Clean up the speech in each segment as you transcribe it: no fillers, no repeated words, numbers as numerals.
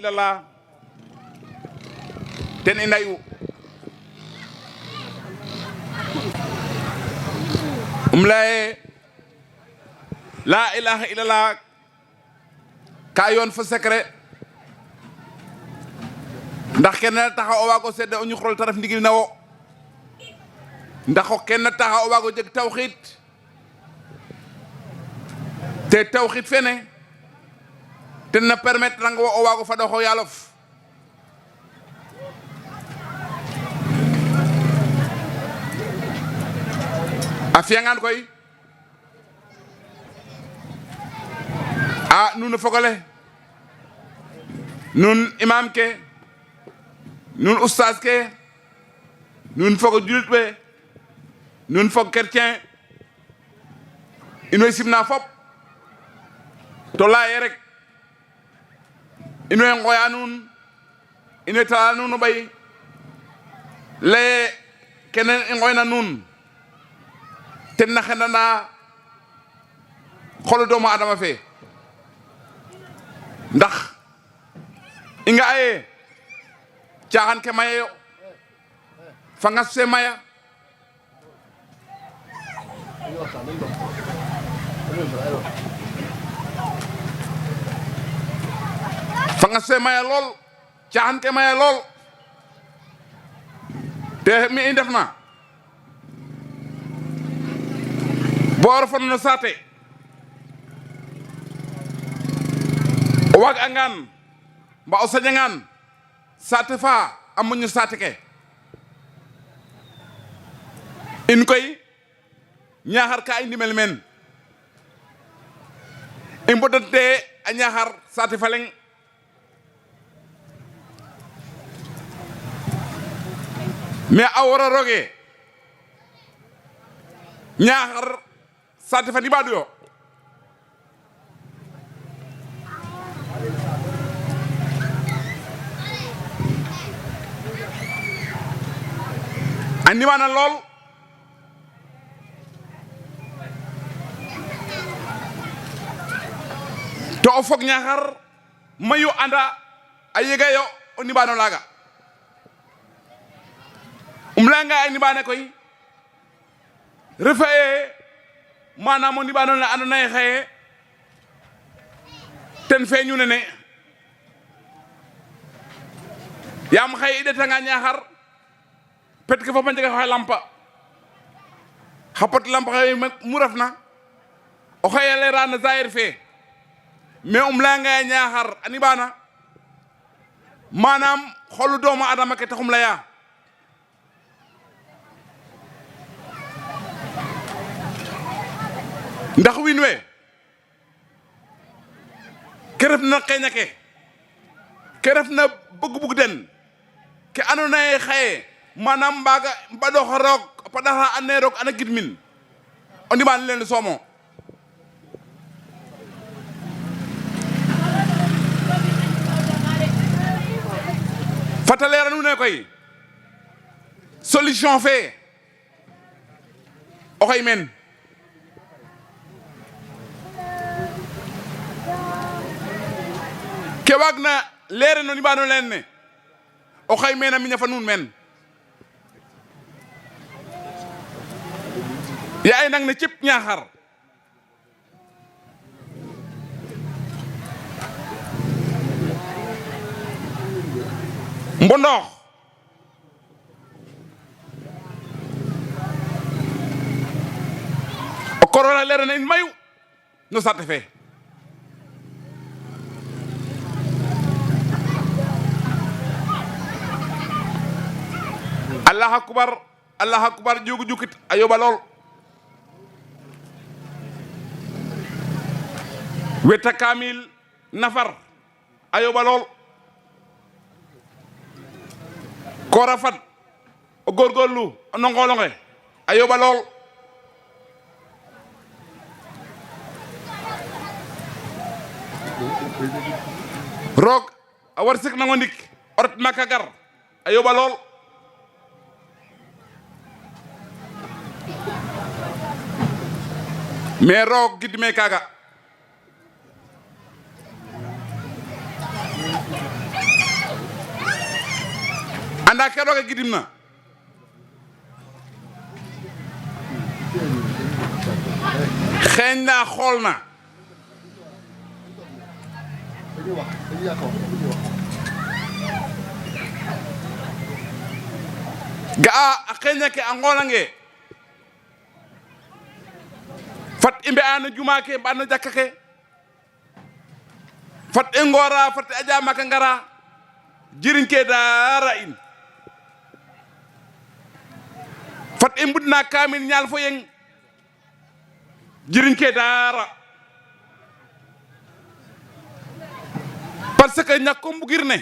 illallah ten i ndayu laye la ilaha illallah ka yoon fo secret ndax kenn taxa o waago sedde o ñuxrol ta ref ndigil na wo ndax o kenn taxa o waago jeg tawxiid te tawxiid fene ten na permettre rang wo o waago fadoxo yaalof a fiyangaan koy a nuun fogole nuun imam ke nuun oustaz ke nuun fogo julit ɓe nuun fog chrétien in way simna fop to laye rek in way ngoya nuun in way tala nuun o ɓay laye kene i ngoyna nuun ten na xendana xolu doomu adama fe ndax i nga aye caaxaan ke maya yo fa ngas fe maya fa ngas fe maya lool caaxaan ke maya lool te mi i ndef na boor fo no saate o waag angaan mba o sañangaan saate fa a moƴo saate ke in koy Niakhar ka i ndimel men i mbodante a Niakhar saate fa leŋ mais a wora roge Niakhar saate fa niɓaaɗo yo a niɓaana lool to o fog Niakhar mayu anda a yega yo o niɓaano laaga layanga a niɓaane koy refa ye manam o niɓaano le andoona yee xaye ten feeñu nene yaam xaye i ɗetanga Niakhar pet ke fop a njega xaye lampa xa pot lampa xaye mu refna o xaye leera no zahir fe mais layanga ye Niakhar a niɓaana manam xolu doomu adama ke taxum laya ndax wiin we ke ref na qeeña ke ref na bug den ke andoona yee xaye manam mbaaga mbaɗoxa roog a paɗaxa andna yee roog ana gidmin o ndiɓaan leen soomo fata leera nuun ne koy solution fe oxey men ke waag na leere no niɓaano leen ne o xay meen a miña fa nuun men ya ay nang ne cip Niakhar mbondoox o korona leere na in mayu no saate fe allah akbar juugu jukit a yoɓa lool weta kamil nafar a yoɓa lool koora fad o góorgóorlu no ngoolonge a yoɓa lool roog a war sik nango ndik o ret Makka gar a yoɓa lool mais roog gidme kaaga anda keroog a gidim na xeeñ naa xool na ga'a a xeeña ke a ngoonange fat i mbe'ano juma ke mbaɗno jakka ke fat i ngoora fat i aƴa maka ngara jiriñ ke daara in fat i mbudna kamil ñaal fo yeng jiriñ ke daara parce que ñakko mbugir ne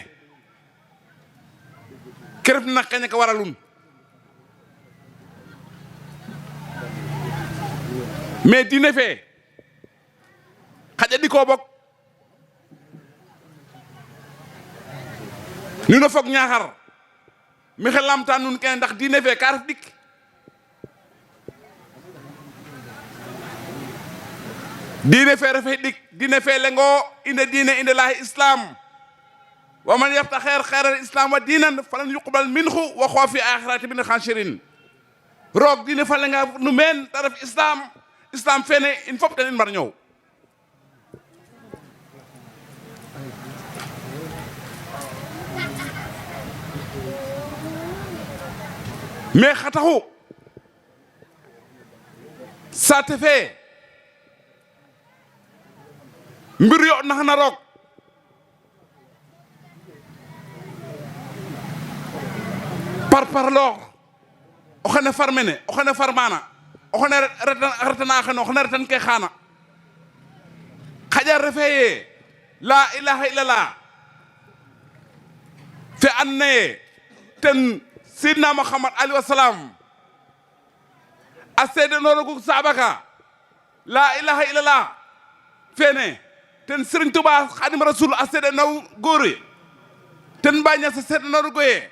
ke ref na xeña ke waralun mais diine fee xaƴa ɗiko bok nuno fog Niakhar mi xe lamta nun kene ndax diine fee ka ref ɗik diine fee refe ɗik diine fee lengo inde diine inde lahi islam wa man yafta xeer islam wa diinan falan yuqbal minhu wa xoo fi axirati min xansirin roog diine fa lenga nu meen ta ref islam fene in fop ten in mbar ñëw mais xa taxu saate fe mbir yo nax na roog parloox o xene far mene o xene far maana o xene retana xene o xene retan ke xaana xaƴa refe ye la ilaha illallah fe an naye ten sidna Muhammad alayhi wa salaam a seedenooru saabaka la ilaha illallah fene ten Serigne Touba Khadim Rasoul a seedenooru góore ten Baay Ñas a seedenooru goye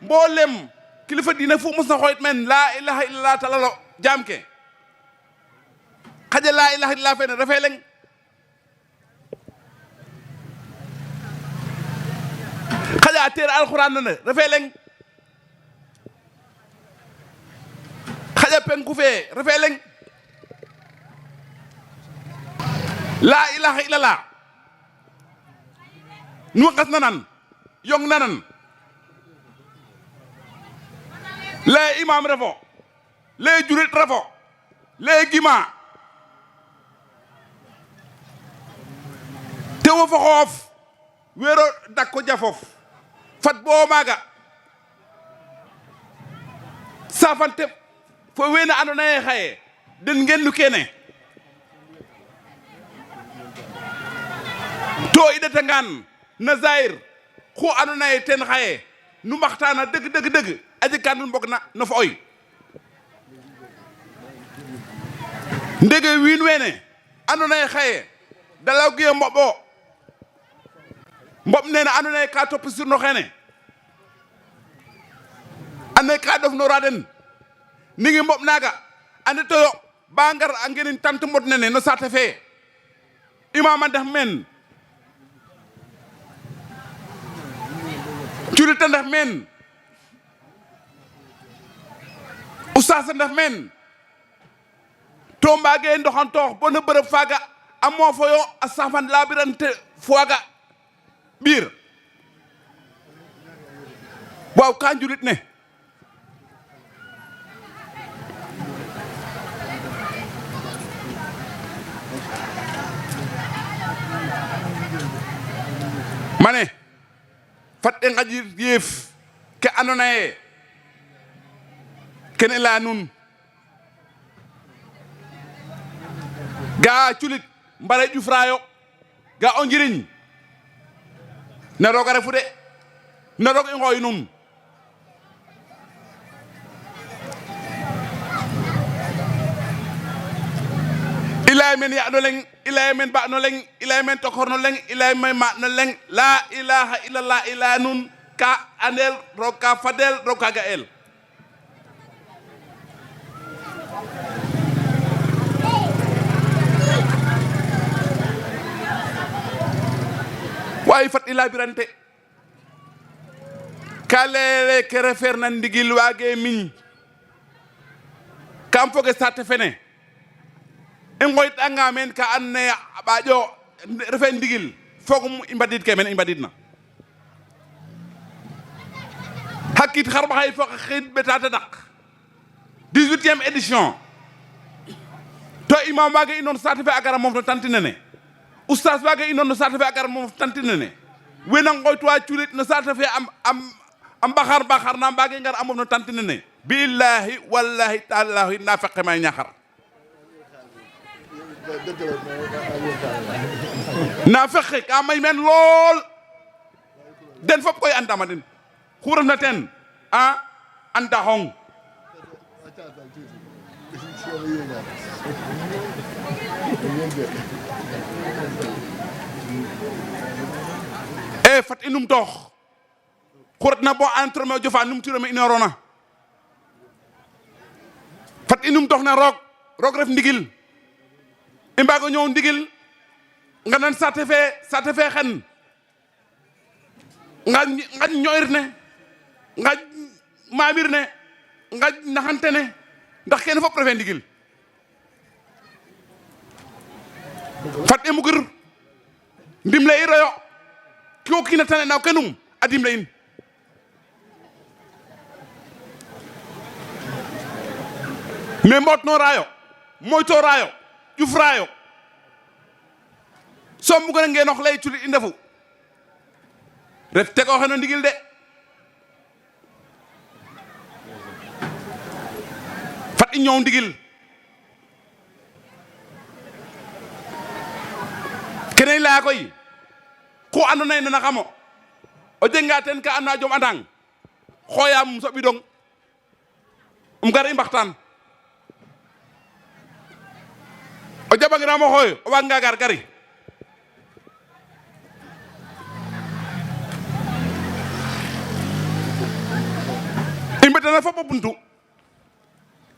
mboolem kilifa diine fu mos na xoyit men la ilaha illallah talalo jaam ke xaja la ilaha illallah fene refe leng xaja a teer alxuraan nene refe leng xaja penku fee refe leng la ilaha illallah nu ngas nanan yong nanan le imam refo le jurit refo le gima te wo fo xoof wero dakko jafof fat bo maaga safante fo wena andona ye xaye den ngennu kene to i ɗetangan na zahir xu andona ye ten xaye nu mbaxtana dëgg aji kan nun mbog na no fo oy ndege wiin wene andona ye xaye dalaw ge mboɓo mboɓ nene andona ye ka topp sur no xene andona ye ka dof nora den ningi mboɓ naga andi toyo ba ngar a ngenin tant mbot nene no saate fe imama ndef men culita ndef men oustaz ndef men to mbage ndoxantoox bo no bërëb faaga a moofoyo a safan labirante faaga ɓiir waaw ka njulit ne mane fat e ngajir yeef ke andona ye kene leya nun ga culit mbare ƴufrayo ga o njiriñ ne roog a refu de ne roog i ngooy nun i lay men ya no leng i lay men ba no leng i lay men tokor no leng i lay men ma no leng la ilaha illallah i laya nun ka andel roog ka fadel roog ka ga'el waaye fat i labirante kalele ke refer na ndigil waage miñ kam foge sate fene i ngoytanga men ka and naye a ɓaaƴo refe ndigil fogum i mbadid ke men i mbadidna hakkit xar ɓaxay fo xid ɓeta tadak 18e édition to imam waage inoon saate fe a gara mof no tanti nene oustaz waage inoon no saate fe a gara mof tanti nene wena ngoytuwa culit no saate fe a mbaxar na mbaage ngar a mof no tanti nene billahi wallahi taalahi na feqe may Niakhar na feqe ka may men lool den fop koy andama den xu refna ten a anda xong e fat i numtoox xu retna bo entraînement o jofa numtirome inorona fat i numtoox ne roog ref ndigil i mbaago ñoow ndigil nga nan saate fe xen nga ñooyir ne nga maamir ne nga naxante ne ndax kene fop refe ndigil fat i mukir ndimle i royo ko kiina tane na kenum a dimle in mais mbootno raayo moyto raayo ƴuf raayo so mbugona ngeenoox lay culit i ndefu ret tegooxe no ndigil de fat i ñoow ndigil kene i laya koy xu andoona yee nana xamo o jeganga ten ka andona jom andang xooyaam soɓidong gar i mbaxtaan o jaɓangiraam o xooy o waaganga gar gari i mbetana fop o buntu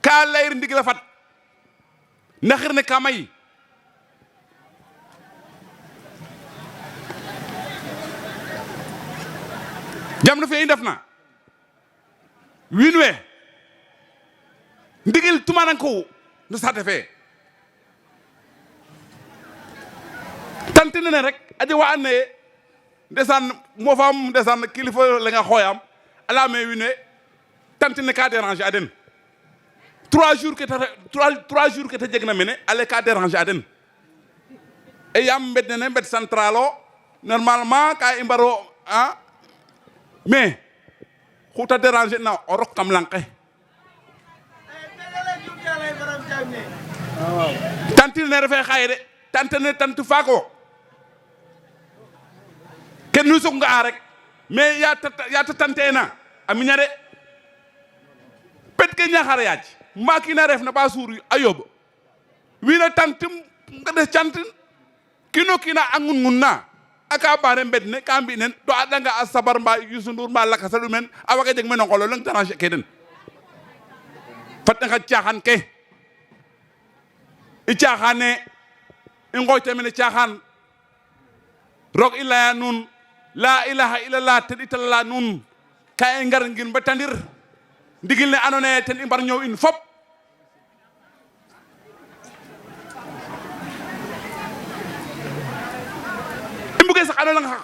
ka layir ndigil a fat naxir ne ka may jamno fe i ndefna wiin we ndigil tumananko no saate fe tanti nene rek a jeg wa and naye ndeysaan mofam ndeysaan kilifa lenga xooyam a leyame wiin we tanti ne ka déranger a den 3 jours ke te jegna mene ale ka déranger a den e yaam mbed nene mbed central o normalement ka i mbaro mais xu ta déranger na o rok kam lang ke tanti ne refe xaye de tante ne tantu faako ken nu sug nga a rek mais ya ta tante na a miña de pet ke Niakhar yaaj maakina ref na ba suur a yob wiina tantum nga des cantin kino kiina a ngun na aka baane mbed ne ka mbi nen to a ɗanga a sabar mba Youssou Ndour mba lakasa ɗumen a waga jeg men o ngolo leng déranger ke den fat i nqaƴ caaxaan ke i caaxaane i ngoyte mene caaxaan roog i leya nuun la ilaha illallah ten i talala nuun ka i ngar ngir mbetandir ndigil ne andoona yee ten i mbar ñoow in fop i mbuge sax ano lang xaq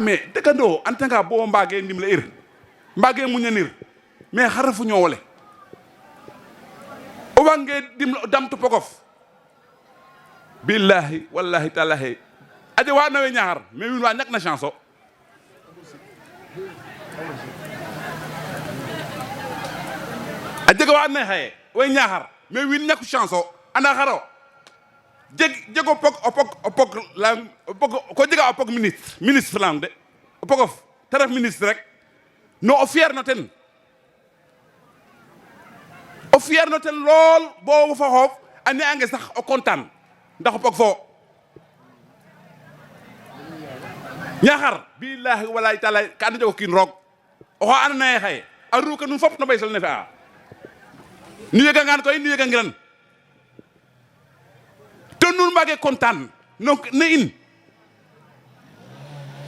mais dëkkandoo en tant que bo mbaage ndimle ir mbaage muñanir mais xar refu ñoowole o wange dimle damtu pogof billahi wallahi taalahi aje wa nawe Niakhar mais wiin wa ñak na chance o a jega wa ne xaye way Niakhar mais wiin ñaku chance o anda xaro jego pok ko jega o pok ministre lang de o pogof te ref ministre rek no o fier no ten lool bo fa xoof a ne ange sax o kontaan ndax o pog fo Niakhar billahi walahi taala ka ando jego kiin roog oxa andoona yee xaye a ruuka nuun fop no ɓaysel ne fe'a nu yegangaan koy nu yegangiran to nun mbage kontaan donc ne in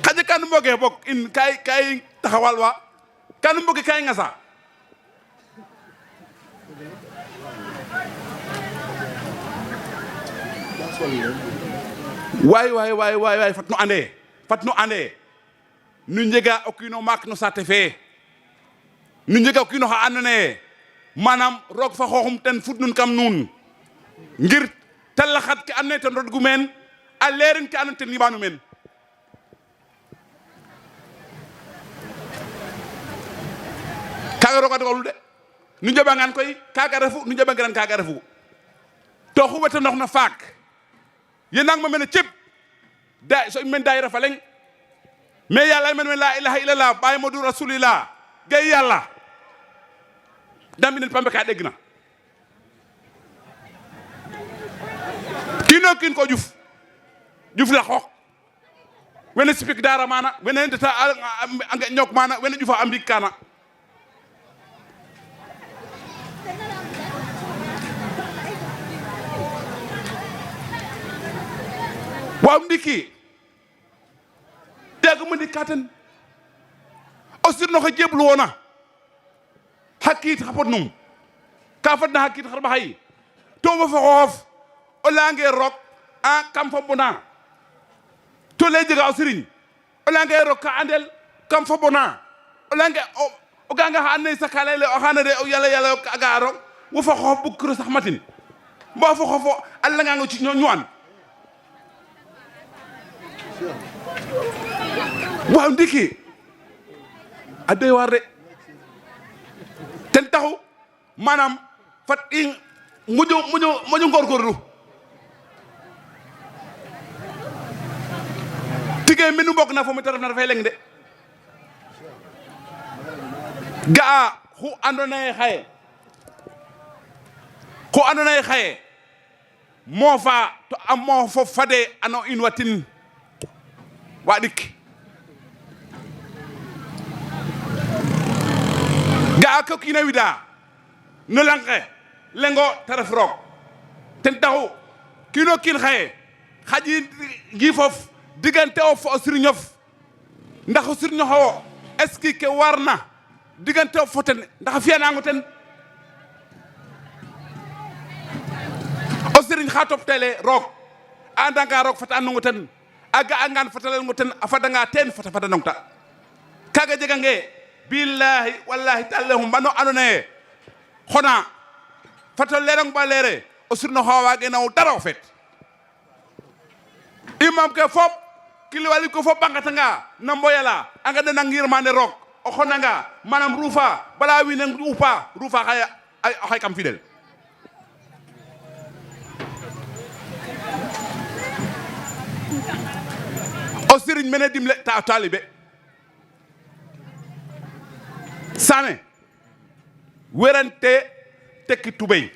xaje kan mboge bok in kay taxawal wa kan mboge kay ngasa waay fat nu ande nu njega o kiino maak no saate fe nu njega o kiino xa andoona yee manam roog fa xooxum ten fut nun kam nuun ngir te laxat ke andoona yee ten rodgu meen a leerin ke andoona yee ten liɓaanu meen kaaga roog a dogalu de nu njaɓangaan koy kaaga refu nu njaɓangiran kaaga refu to xu weta ndox na faak yenang ma mene cëp da so men daayira fa leŋ mais yàlla men la ilaha illallah baay Madu rasulillah gay yàlla dambi nen pambe ka dégg na kiino kiin ko juf la xoox wene sipik daara mana wene ndeta a ñook mana wene jufa a mbiig kana waaw ndiki dégg mu ndika ten o sirnoxe jeblu woona xa kiit xa pod num ka fadna xa kiit xar ɓaxay to wo fo xooxof o leyange roog a kam fo bona to le jega o siriñ o leyange roog ka andel kam fo bona o leyange o ganga xa and naye saka leyele o xana de yala a ga a roog wo fo xooxof bug kiro sax matin mbo fo xofo a leyangango ci ñuan waaw ndiki a doy waar de ten taxu maanaam fat i moƴo ngorgorlu tige menu mbog na fo mete refna refay leŋ de ga'a xu andoona yee xaye moofa to a moofo fade ano in watin wa ɗik ga'a ko kiina wida no lanqe lengo te ref roog ten taxu kiino kiin xaye xaƴi gifof digante of fo o sirñof ndax o sirñoxowo est ce que ke warna digante of fo ten ndax a fiyanango ten o siriñ xa top tele roog a andanga roog fata andongo ten a ga'angaan fata lalongo ten a fadanga teen fata fadanong ta kaaga jegange billahi wallahi tallahum mbano andoona yee xona fata leerong ba leere o sirñoxowa waage nawo dara o feet imam ke fop kiliwali ko fop bangatanga na mboyala anga dena ngirmande roog o xonanga manam ruufa bala wiin ruufa xay kam fidèle o siriñ mene dimle ta taalibe sane werante tekki tubéy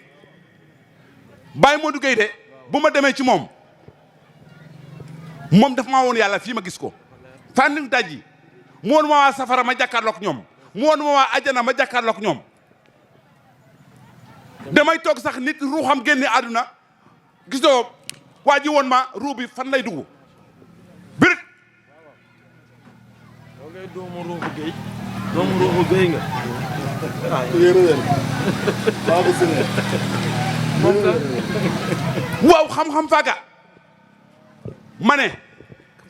Baye Modou Gueye de bu ma demee ci moom daf maa woon yàlla fii ma gis ko fànn dajji mu woon ma waa safara ma jàkkaarloog ñoom mu woon ma waa ajana ma jàkkaarloog ñoom damay toog sax nit ruuxam génne àdduna gisoo waa ji woon ma ruu bi fan lay dugg birit doomu ruuxu géey nga waaw xam-xam faaga ma ne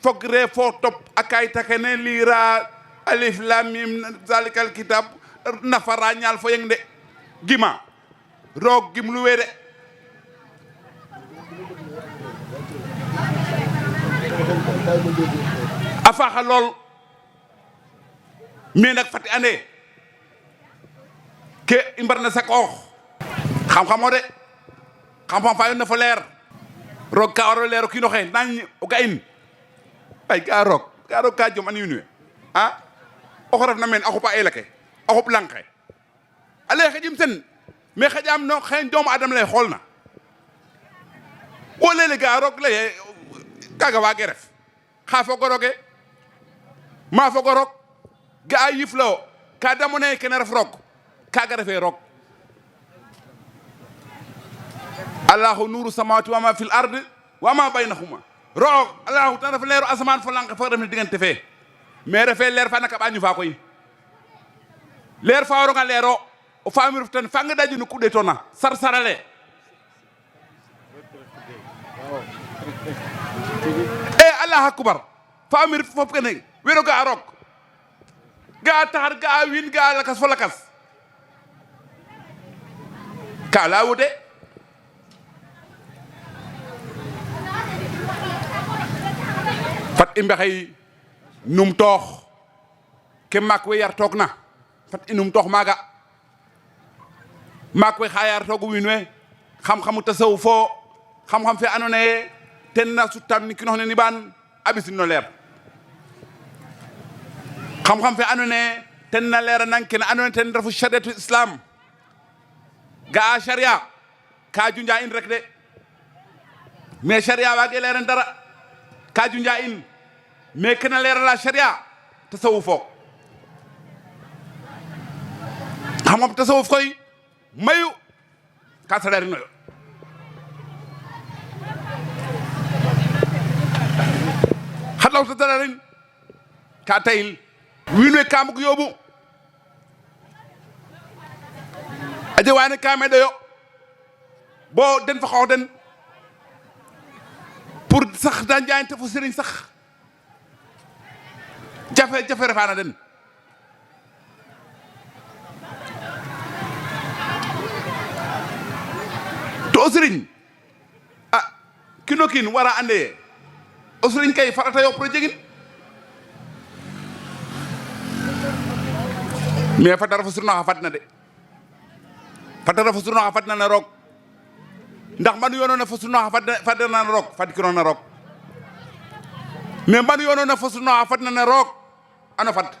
foog ree foo topp akay takene liira alif lam mim zalikal kitab nafara ñaal fo yeng de gima roog gim lu weede a faaxa lool mais nag fati ande ke i mbarna sak oox xam-xamo de xam-xam fa yoon na fo leer roog ka waro leer o kiino xe nañ o ga in ay ga roog ka jom an wiin we a oxo ref na meen a xupa elake a xup lang ke a leye xeƴim sen mais xeƴam no xe doomu adam lay xool na wo lele ga roog leye kaga waage ref xa fogo roge ma fogo roog ga a yif lo ka damone kene ref roog kaga refe roog allahu nuru samawati wa ma fil ard wa ma baynahuma roog allahu tan dafa leeru asamaan fo lank fo ref ne diggante fee mais refee leer fa naka ɓañu fa koy leer fa waronga leero o faamir tan fanga daji no kuɗe tona sarsarale e allah akbar faamir fof kene wero ga a roog ga a taxar ga a wiin ga a lakas fo lakas ka laawu de fat i mbexey num toox ke maak we yar toog na fat i num toox maaga maak we xa yar toogu wiin we xam-xamu tasawuf fo xam-xam fe andoona yee ten na sutam ni kinox ne niɓaan a ɓisin no leer xam-xam fe andoona yee ten na leera nang kene andoona yee ten refu chariatu islam ga'a sharia ka junja in rek de mais sharia waage leeran dara ka junja in mais kena leerala sharia tasawuf fo xam-xam tasawuf koy mayu ka saɗarinoyo xa lawta dararin ka tayil wiin we ka mbug yooɓu a jeg waane ka meɗoyo bo den fa xoox den pour sax da njaayante fo sëriñ sax jafe refaana den to o sëriñ a kino kiin wara ande o sëriñ kay farata yo pour o jegin mais fata refa surnoxa fadna de fata refa surnoxa fadna na roog ndax mbanu yoonona fo surnoxa fadna na roog fadkiro na roog mais mbanu yoonona fo surnoxa fadna na roog ano fad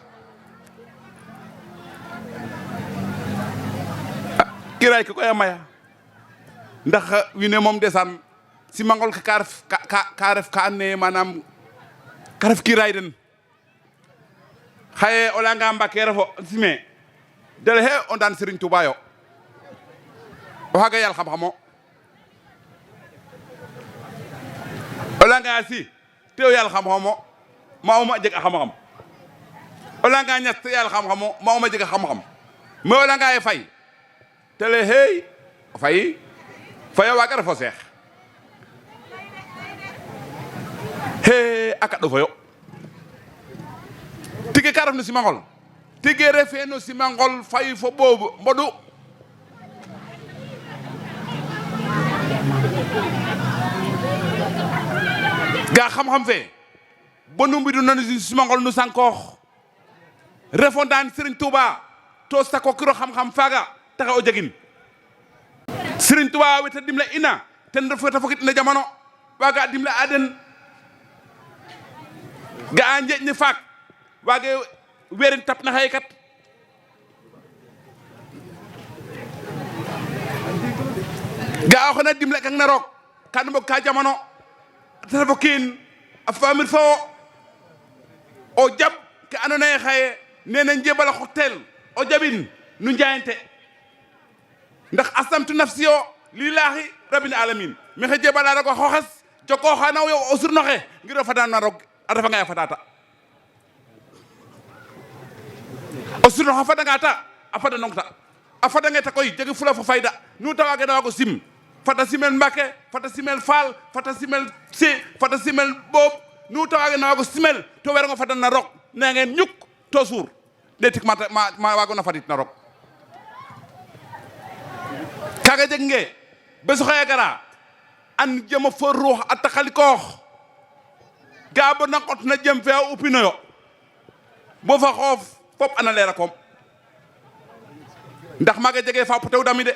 kiray ke koy a maya ndax wiin we moom ndeysaan simangol ke ka ref ka and naye manam ka ref kiray den xaye o layanga Mbàkke refo sime dele he o ndaan Serigne Touba yo o xaga yaal xam-xamo o layanga si te o yaal xam-xamo ma uma jeg a xam-xam o layanga ñas te yaal xam-xamo ma uma jeg a xam-xam mais o layanga ye fay te le hey fayo waaga refo seex he a kaɗo fayo tige ka ref no simangol tige refe no simangol fay fo ɓoob mboɗu ga xam-xam fe bo nu mbidu nano simangol nu sankoox refo ndaan Serigne Touba to sako kiro xam-xam faaga taxa o jegin Serigne Touba weta dimle ina ten ref weta fokit na jamano waaga dimle a den ga a njeeƴ ne faak waage werin tap na xaye kat ga a xona dimle kang na roog ka nu mbog ka jamano te refo kiin a faamir fo o jab ke andoona yee xaye nene njebala xotel o jabin nu njaayante ndax asamtu nafsi yo lillahi rabbil alamin mexe jebala roog a xooxes jokooxa naw yo o surnoxe ngir o fadaan na roog a refa nga ya fadata o surnoxa fadanga ta a fadanong ta a fadange ta koy jegi fula fo fayda nu ta waage na waago sim fata simel Mbàkke fata simel Faal fata simel fata simel Boob nu ta waage na waago simel to werango fadan na roog ne ngeen ñuk to suur ɗeetik ma waagona fadit na roog kaga jeg nge beso xaye gara an jema fo ruux a taxalikoox ga bo na nqot na jem fe a upinoyo bo fa xoof fop ana leera koom ndax maaga jege fa potew dami de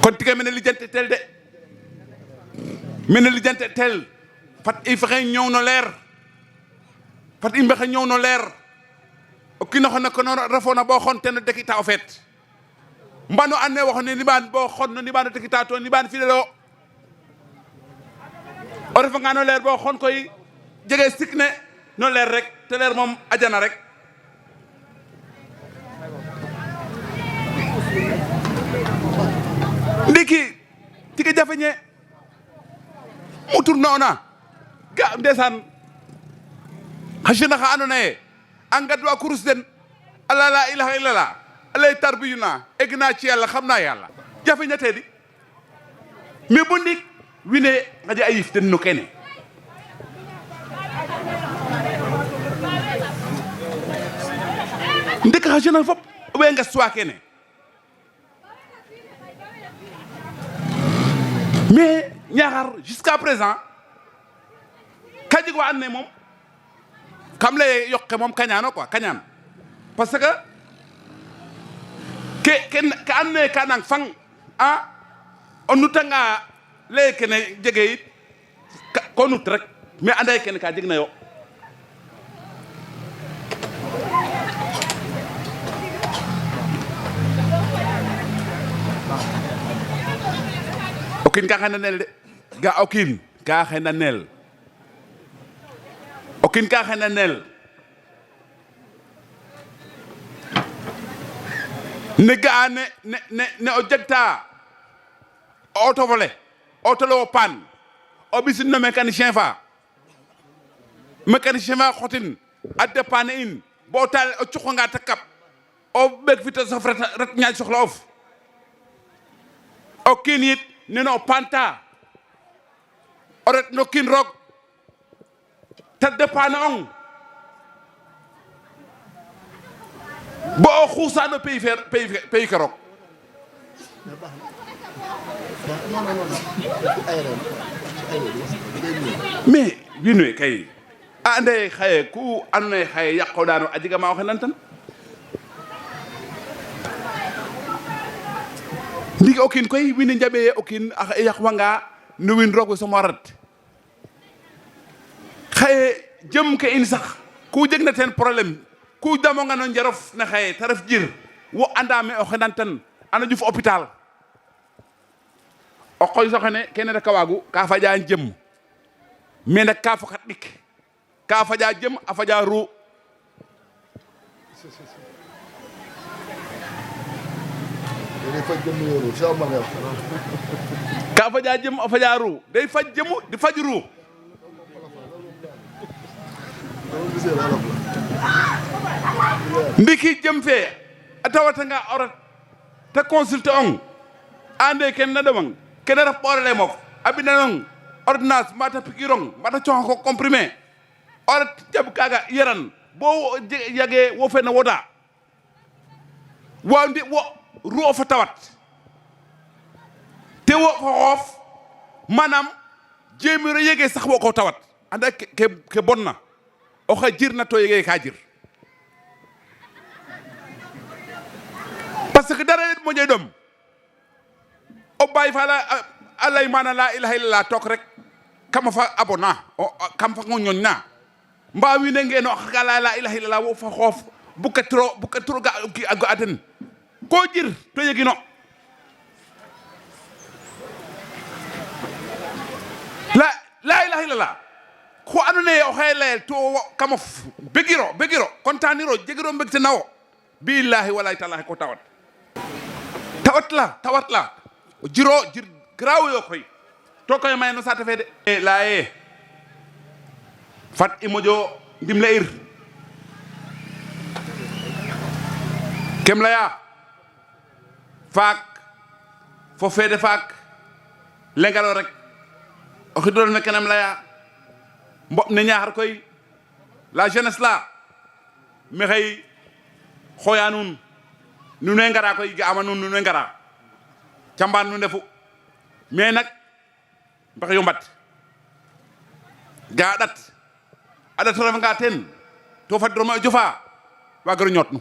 kon tige mene lijante tel de mene lijante tel fat i fexe ñëw no leer fat i mbexe ñëw no leer o kiino xene kono refona bo xon ten o dekita o feet mbano and naye waxo ne niɓaan bo xon no niɓaan o dekita to niɓaan fidelo o refanga no leer bo xon koy jege sik ne no leer rek te leer moom ajana rek tiki jafeñe mu tourna ona ga ndeysaan xasina xa andoona yee a ngadwa kurus den ala la ilaha illallah alay tarbiyuna egg naa ci yàlla xam naa yàlla jafeñatee di mais bo ndik wine ngaja a yif den no kene ndek xasina fop we nga swa kene mais Niakhar jusqu'à présent ka jeg wa and ne moom kam lay yoqe moom kañaano quoi kañaan parce que ke and ne ka nang fang a o nutanga lay kene jege it ko nut rek mais anda kene ka jeg na yo o kiin ka xena nel de ga o kiin ka xena nel o kiin ka xena nel ne ga'a ne o jegta auto volé auto le o pan o ɓisin no mécanicien fa xotin a dépanne in bo ta o cuqanga ta kap o ɓek fita sof ret ñaaj soxla of o kiin yit neno o panta o ret no kiin roog ta dépanne ong bo o xuusano pays ke roog mais wiin we kay a ande xaye ku andoona yee xaye yaqoɗano a jega ma o xenan tan ndiki o kiin koy wiin we njaɓe ye o kiin a yaqwanga no wiin roog we somo a ret xaye jëm ke in sax ku jegna teen problème ku damonga no njarof ne xaye ta ref jir wo anda me o xenan tan ano ƴuf hôpital o qoy soxene kene rek a waagu ka faƴa jem mais nak ka fokat ɗik ka faƴa jem a faƴa ru ka faƴa jem a faƴa ru day faj jemu di faj ru ndiki jem fe a tawatanga orat ta consulter ong ande ken na demang kene ref ɓorele mof a ɓindanong ordonnance mbata pikirong mbata coxa ko comprimé o ret jaɓ kaga yeran bo yage wo fene woda wa ndi wo ru o fa tawat te wo fo xoof manam jemiro yege sax wo ko tawat anda ke bonna o xa jirna to yege ka jir parce que dara moƴe ɗom o bay fa a lay mana la ilaha illallah took rek kama fa abona kam fa ngoñoñ na mba wiine ngeno xaga la ilaha illallah wo fa xoof bukatiro ga a den ko jir to yegino la ilaha illallah ko andona ye o xaye layel to kamof begiro contaniro jegiro mbegte nawo billahi walay talahi ko tawat la o jir graw yo koy to koye may no sate fede e laye fat i moƴo ndimle ir kem leya faak fo fede faak lengalo rek o xidol me kenem leya mboɓ ne Niakhar koy la jeunesse la maxey xoya nuun nuun ngara koy ga'ama nuun nuun ngara cambaan nu ndefu mais nak mbax yo mbat ga a ɗat refanga teen to faddiroma o jofa wagiro ñoot nu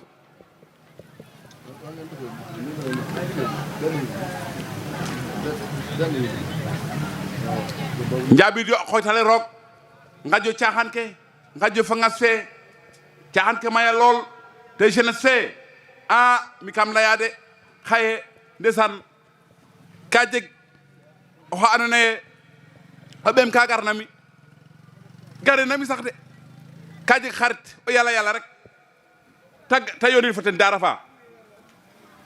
njabid yo xoytale roog ngajo caaxaan ke ngajo fa ngas fe caaxaan ke maya lool te jeunesse fe a mi kam leya de xaye ndeysaan ka jeg oxa andoona yee a ɓeem ka garna mi gare na mi sax de ka jeg xarit o yala rek ta yonil fo ten Daara fa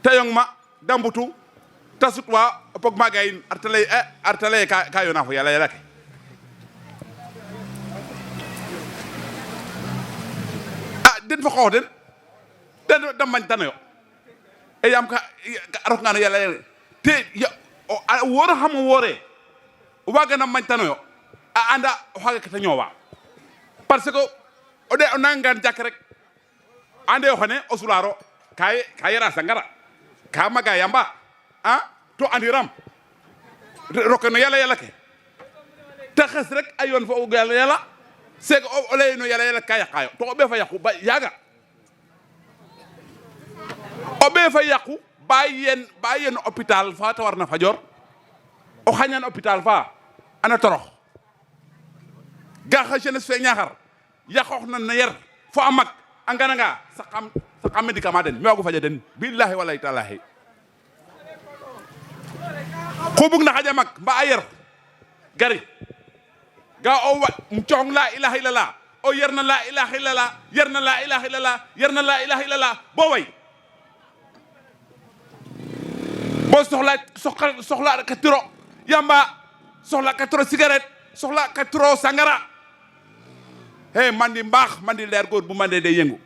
ta yong ma da mbutu tasutwa pok magayin artale ka yona fo yala ke den fa xoox den da mañ tano yo e yam ka arok ngano yala te wora xam woore o waga na mañ tano yo a anda o xaga kata ñoowa parce que o de o nangan jak rek ande o xane o sularo ka yara sangara ka maga yamba to andiram rok no yala ke ta xes rek ayon fo yala c'est o lay no yala ka yaqayo to o be fa yaqu ba yaga o be fa yaqu bayen hôpital fa ta warna fajor o xañan hôpital fa ana torox ga xa jeunesse fe Niakhar yaqox na yer fo amak angananga sa xam médicament den mi wagu faja den billahi wallahi taalahi ko bug na xaja mak mba a yer gari ga o wa cong la ilaha illallah o yerna la ilaha illallah yerna la ilaha illallah yerna la ilaha illallah bo way bo soxla ka tiro yamba soxla ka tiro cigarette soxla ka tiro sangara hey mandi mbaax mandi leer góor bu mande day yëngu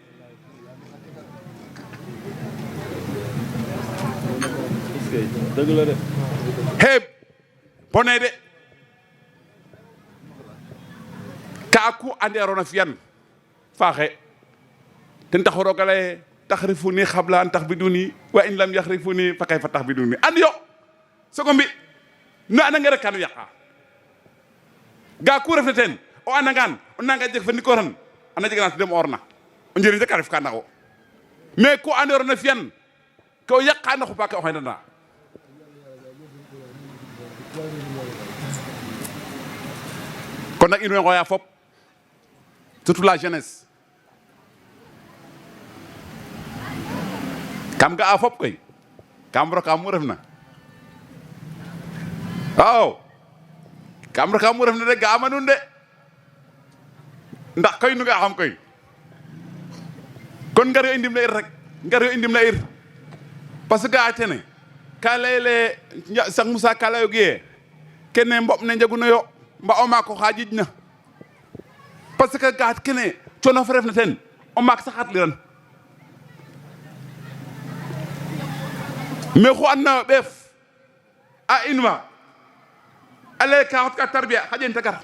dëgg la de hey bone de ka ku anderona fiyan faaxe ten taxu roog a lay taxrifuni xabla an taxbiduni wa in lam yaxrifuni fa kayfa taxbiduni and yo sogo mbi no anange rek kanu yaqa ga ku refna ten o anangan o nanga jeg fa ndikoran ana jega nas dem orna o njëriñ rek a ref ka naxo mais ku anderona fiyan ke o yaqa na xupa ke o xendana kon nag in way ngooya fop surtout la jeunesse kam ga a fop koy kam roka mu refna waaw kam roka mu refna de ga ama nun de ndax koy nu nga xam koy kon ngar yo indim na ir rek ngar yo indim na ir parce que ga tene ka leyele sang Moussa ka layo giye kene mboɓ ne njeguno yo mba o maak oxa jijna parce que gaat kene coono fa refna ten o maak saxat liran mais xu andna ɓeef a inwa a leye ka xot ka tarbiya xaƴen te gar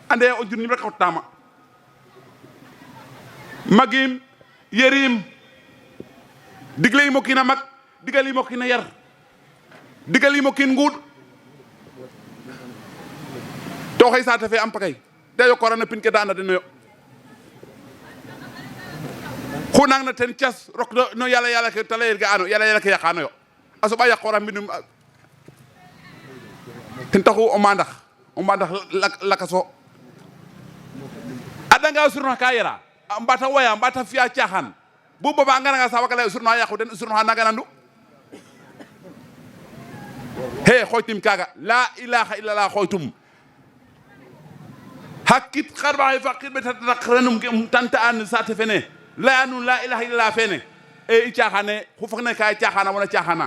ande o njirñum rek a xotnaama magim yerim digle yimo kiin a mag digal yimo kiin a yar digal yimo kiin nguuɗ to xey saate fe am pakay de yokorana pin ke da anda deno yo xu nang na ten cas rok no yala ke ta leyel ga ano yala ke yaqano yo a soɓa yaqora mbinum ten taxu o mandax lakaso a danga surnoxa ka yera mbata waya mbata fiya caaxaan bu boba ngaranga sa waka lay surnoxa yaqu den surnoxa naga nandu he xoytim kaga la ilaha illallah xoytum hakkit xarbaxay faqir ɓe tataqrenum tanta an saate fene laya nun la ilaha illallah fene e i caaxane xu fak ne ka caaxana wona caaxana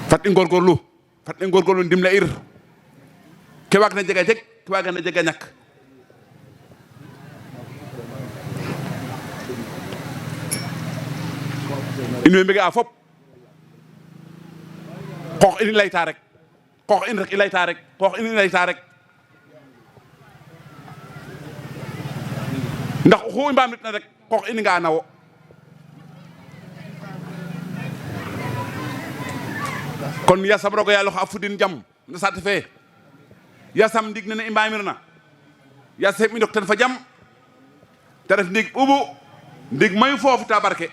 fat i ngorgorlu ndimle ir ke waag na jega jeg ke waag na jega ñak in way mbega a fop xoox in i layta rek xoox in rek i layta rek xoox in i layta rek ndax oxu i mbaam nit na rek xoox in nga nawo kon yasam rogo yaalox a fudin jam no saate fe yasam ndig nene i mbamirna yasam i ndok ten fa jam te ref ndig ɓuɓu ndig mayu foofu ta barke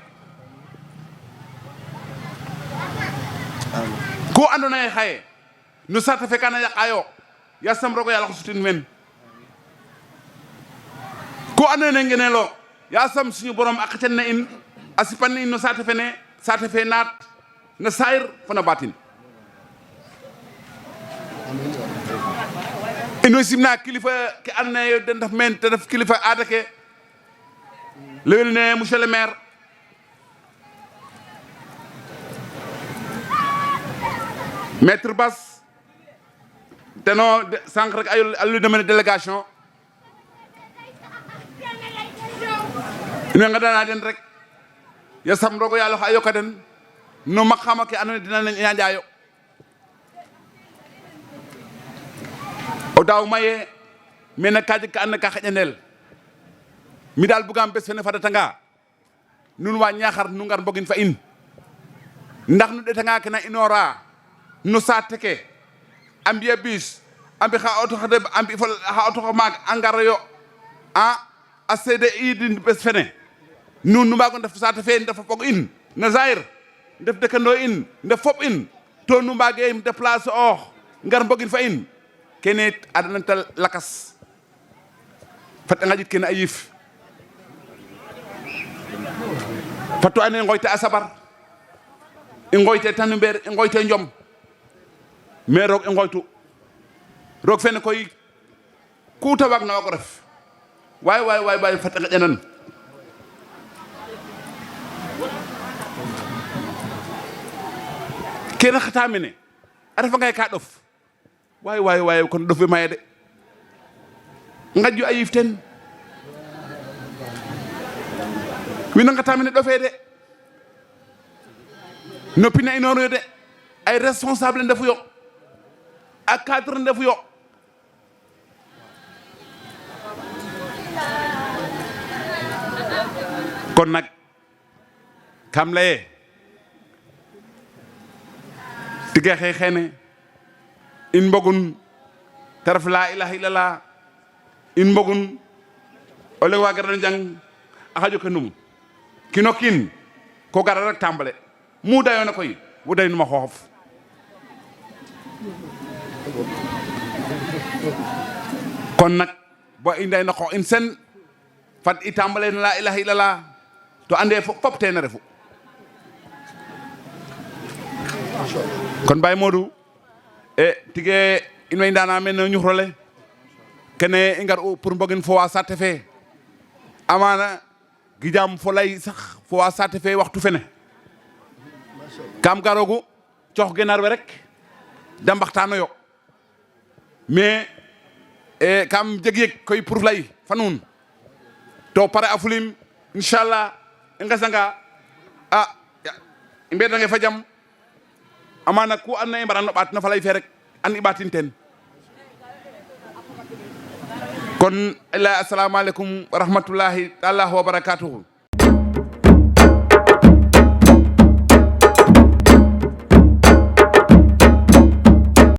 ku andona ye xaye no saate fe kana yaqayo yasam rogo yaalox sutin men ku andona ye ngenelo yasam suñu borom a qeten na in a sipan na in no saate fene saate fe naat na sayir fo na batin in way simna kilifa ke andona ye den ndef men te def kilifa aada ke léegi ne monsieur le maire maître Bass te noo sànq rek ayu demene délégation ino nga dana den rek ya sam rogo yàlla xa yoka den no mak xama ke andona dina nañ ina njaayo o daaw maye mena kaji ka and ka xaƴanel mi daal bugam bes fene fadatanga nun wa Niakhar nu ngar mbogin fa in ndax nu ɗetanga kena inora no saate ke a mbiya bis a mbi xa auto xa deɓ a mbi fo xa auto xa maak a ngara yo a seede idin bes fene nun nu mbago ndef saate fe ndef fog in na Zaire ndef dekando in ndef fop in to nu mbage déplacer oox ngar mbogin fa in kene adananta lakas fat i ngajit kene a yiif fatu ane ngoyte a sabar i ngoyte tanu mbeer i ngoyte njom mais roog i ngoytu roog fene koy ku ta waag na waag o ref waay fat i ngeƴanan kene xata mene a refa ngay ka ɗof waay kon ɗof we maye de ngaju a yiif ten wina ngata mene ɗofe de noppina inooro yo de ay responsable ndefu yo a cadre ndefu yo kon nag kam laye tige xeene in mbogun te ref la ilaha illallah in mbogun o leŋ wa garana jang a xaƴo ke num kino kiin ko gara rek tàmbale mu dayoona koy wo day numa xooxof kon nag bo i ndayna qoox in sen fat i tàmbale na la ilaha illallah to ande fop teena refu kon Baye Modou tige in way ndana men no ñuxrole kene i ngar u pour mbogin fo wa saate fe amana gijam fo lay sax fo wa saate fe waxtu fene kam garogu coox genar we rek da mbaxtano yo mais kam jeg koy pour lay fa nuun to pare a fulim inchallah i ngesanga i mbedange fa jam amana ku andona i mbaran no ɓaat na fa lay fe rek an i ɓaatin ten kon assalamu aleykum wa rahmatullahi taala wa barakatuhu